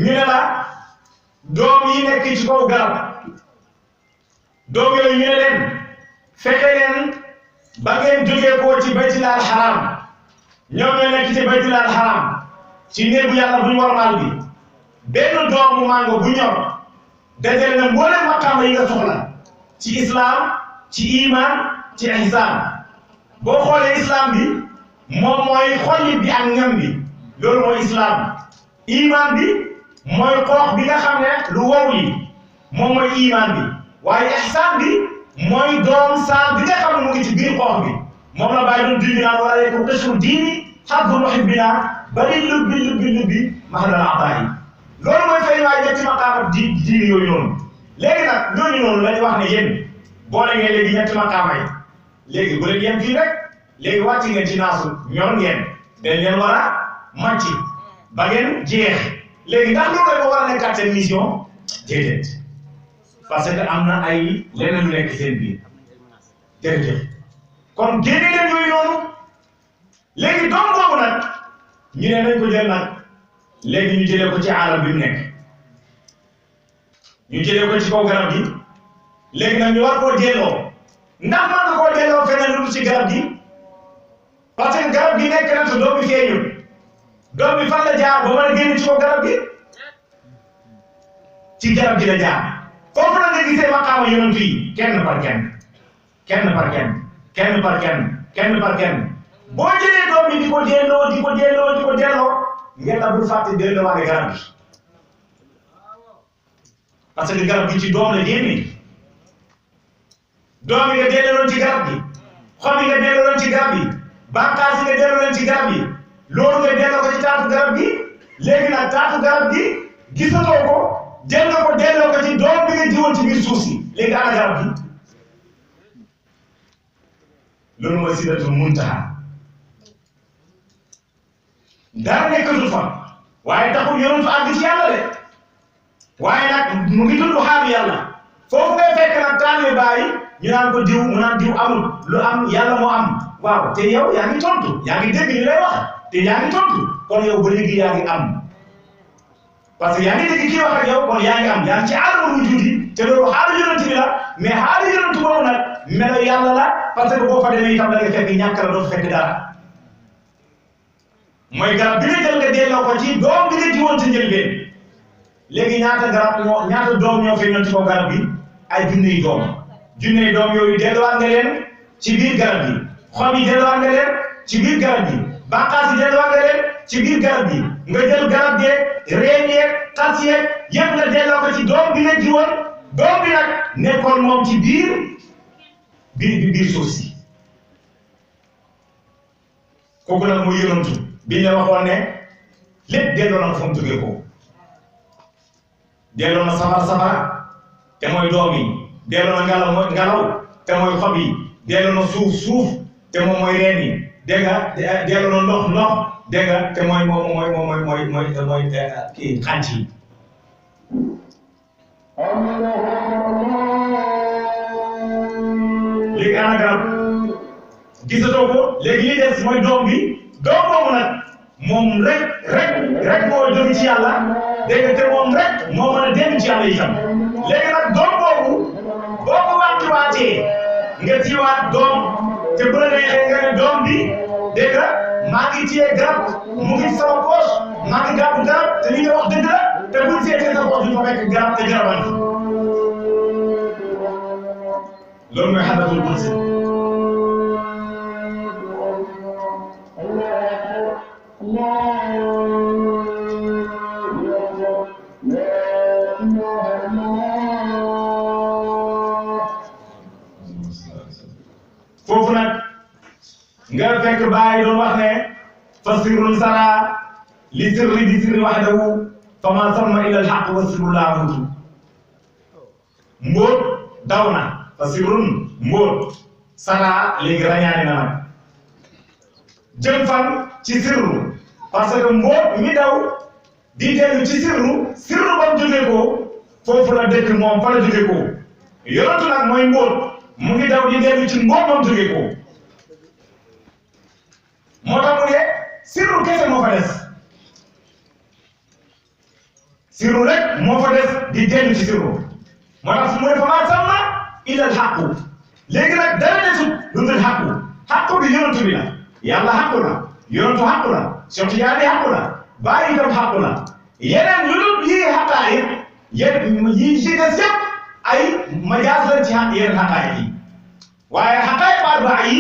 ñu ne la doom yi nekk ci kaw garab doom yooyu ñu ne leen fexe leen ba ngeen jógee koo ci baytilal haram ñoom ñoo nekk ci baytilal haram ci néegu yàlla bu ñu warmaal bi benn doomu mango bu ñor dajale na mboolem maqaama yi nga soxla ci islam ci iman ci ihsan boo xoolee islam bi moom mooy xollit bi ak ñam bi loolu mooy islam iman bi mooy xoox bi nga xam ne lu wow li moom mooy iman bi waaye ihsan bi mooy doom saan bi nga xam ne mu ngi ci biir xoox bi moom la bàyyi doon junj naan wala yeeku tësul diini xaddu muhibbina bari lubbi mahdal ataayi loolu mooy fay waaye ñetti maqaama diini yooyu noonu léegi nag ñooñu noonu lañu wax ne yéen boole ngeen léegi ñetti maqaama yi léegi bu leen yem fii rek léegi wàcc ngeen ci naasu ñor ngeen dañ leen war a màcc ba ngeen jeex léegi ndax loolu rek war a nekkaat seen mission déedéet parce que am na ay leneen lu nekk seen biir jërëjëf kon génne leen yooyu noonu léegi doom boobu nag ñu ne nañ ko jël nag léegi ñu jëlee ko ci aalam bi mu nekk ñu jëlee ko ci kaw garab gi léegi nag ñu war koo delloo ndax mën nga koo delloo feneen lu ci garab gi parce que garab gi nekk na te doom bi feeñul doom bi fan la jaar ba mën a génn ci kaw garab gi ci garab gi la jaar foofu la nga gisee maqaama yonent yi kenn par kenn kenn par kenn kenn par kenn kenn par kenn boo jëlee doom bi di ko delloo ngeen la bul fàtte delloo waale garab gi parce que garab gi ci doom la génne doom yi nga delloo ci garab gi xob yi nga delloo ci garab gi bànqaas yi nga delloo ci garab gi loolu nga delloo ko ci taatu garab gi léegi nag taatu garab gi gisatoo ko delloo ko ci doom bi nga jiwoon ci biir suuf si léegi ana garab gi loolu mooy sidratul muntaha dara nekkatul fa waaye taxul yonent àgg ci yàlla de waaye nag mu ngi tudd xaaru yàlla foofu ngay fekk nag taalibe bàyyi ñu naan ko diw mu naan diw amul lu am yàlla moo am waaw te yow yaa ngi tontu yaa ngi dégg ñu lay wax te yaa ngi tontu kon yow ba léegi yaa ngi am parce que yaa ngi dégg kii wax ak yow kon yaa ngi am yaa ngi ci aadama wujudi te loolu xaaru yonent bi la mais xaaru yonent boobu nag melo yàlla la parce que boo fa demee itam da nga fekk ñàkk la doo fekk dara mooy garab bi nga jël nga delloo ko ci doom bi nga jiwoon ci njëlbeen léegi ñaata doom ñoo feeñoon ci kaw garab bi ay junney doom yooyu delluwaat nga leen ci biir garab gi xob yi delluwaat nga leen ci biir garab gi bànqaas yi delluwaat nga leen ci biir garab gi nga jël garab geeg reen yeeg tas yeeg yëpp nga delloo ko ci doom bi nga jiwoon doom bi nag nekkoon moom ci biir suuf si kooku nag muy yonantu biñ la waxoon ne lépp delloo na fa mu jógee ko delloo na safara te mooy doom yi delloo na ngelaw te mooy xob yi delloo na suuf te moom mooy reen yi dégg nga delloo na ndox dégg nga te mooy kii xànc yi léegi ana garab gisatoo ko léegi li des mooy doom bi doom boobu nag moom rek moo jóge ci yàlla dégg nga te moom rek moo mën a dem ci yàlla itam léegi nag doom boobu boo ko wàccuwaatee nga tiiwaat doom te bu la neexee nga ne doom bi dégg nga maa ngi téye garab mu ngi sama poche maa ngi gàddu garab te li nga wax dëgg la te buñ seetee sa poche du fa fekk garab te garabal loolu mooy xadatul qudsi foofu nag nga fekk bàyyi doon wax ne fa sirrun sara li sirri di sirri wahdahu fa ma samma illa alhaq wa sirru laahutu mbóot daw na fa sirrun mbóot sara léegi rañaani na nag jëm fan ci sirru parce que mbóot mi daw di dellu ci sirru ba mu jógee ko foofu la dëkk moom fa la jógee ko yonatu nag mooy mbóot mu ngi daw di dellu ci mbóot ba mu jógee ko moo tax mu ne sirru kese moo fa des sirru rek moo fa des di dellu ci sirru moo tax mu ne fa maa samma illa al xaqu léegi nag dara desut lu dul xaqu bi yonent bi la yàlla xaqu la yonentu xaqu la Cheikh Tidiane xaqu la bàyyi itam xaqu la yeneen lu dul yii xaqaayit yii ci des yëpp ay majaas la ci yeneen xaqaayit yi waaye xaqaayit arbaa yi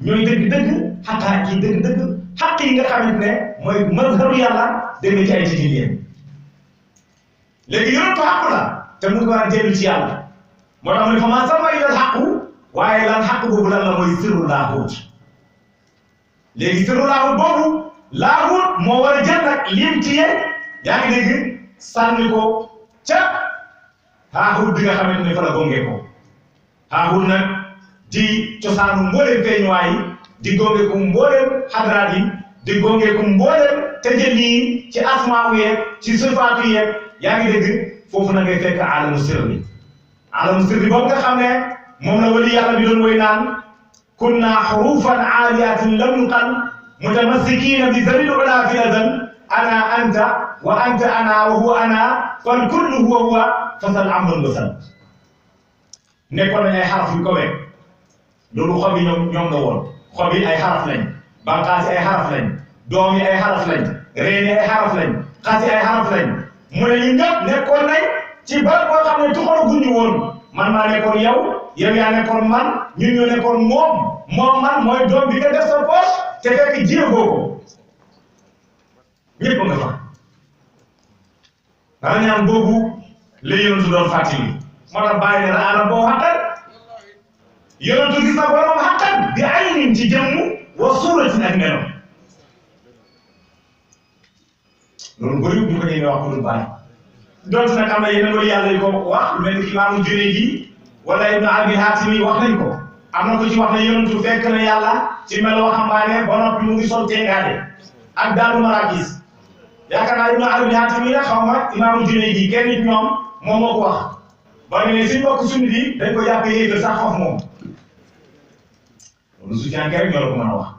ñooy dëgg-dëgg xaqaayit yi dëgg-dëgg xaq yi nga xamante ne mooy mazharu yàlla demee ci ay jigéen yéen léegi yonentu xaqu la te mu ngi war a dellu ci yàlla moo tax mu ne fa maa sama ilal xaqu waaye lan xaq boobu lan la mooy sirru laahuut léegi sirru laahuut boobu laahuut moo war a jël nag lim ci yéen yaa ngi dégg sànni ko ca haahuut bi nga xamante ne fa la gongee ko haahuut nag di cosaanu mbooleem feeñuwaay di gonge ko mbooleem xadraat yi di gonge ko mbooleem tëjëli yi ci asmaawu yeeg ci sifaatu yeeg yaa ngi dégg foofu na ngay fekk alamu sirri boobu nga xam ne moom la wali yàlla bi doon woy naan kunna xurufan aaliyatin lam yuqal mutamassikina bi zabil ula fi azal ana anta wa anta ana wa huwa ana fal kullu huwa fasal amrun wasal nekkoon nañ ay xaraf yu kawe loolu xob yi ñoom la woon xob yi ay xaraf lañ banqaas yi ay xaraf lañ doom yi ay xaraf lañ reen yi ay xaraf lañ xas yi ay xaraf lañ mu ne ñu ñëpp nekkoon nañ ci barab boo xam ne tuxalu guñu woon man maa nekkoon yow yaa nekkoon man ñun ñoo nekkoon moom man mooy doom bi nga def sa poche te fekk jéegoo ko ñëpp nga fa dara ñaan boobu la yonentu doon fàttali moo tax bàyyi ne la ana boo xaqal yonentu gis na borom xaqal bi aynin ci jëmm wa suuratin ak melo loolu bëri ñu ko ñëwee wax ko dul bàyyi donte nag am na yeneen wala yàlla yu ko wax lu mel ni imaamu Junayd wala Ibnu Abi Haatim wax nañ ko am na ko ci wax ne yonentu fekk na yàlla ci melo waxambaane ba noppi mu ngi sol tengaade ak daanu marakis yaakaar naa Ibnu Abi Haatim la xaw ma imaamu Junayd kenn nit ñoom moom moo ko wax ba ne suñ mbokk sunni bi dañ ko jàppee yéegal sax foofu moom loolu su rek ñoo la ko mën a wax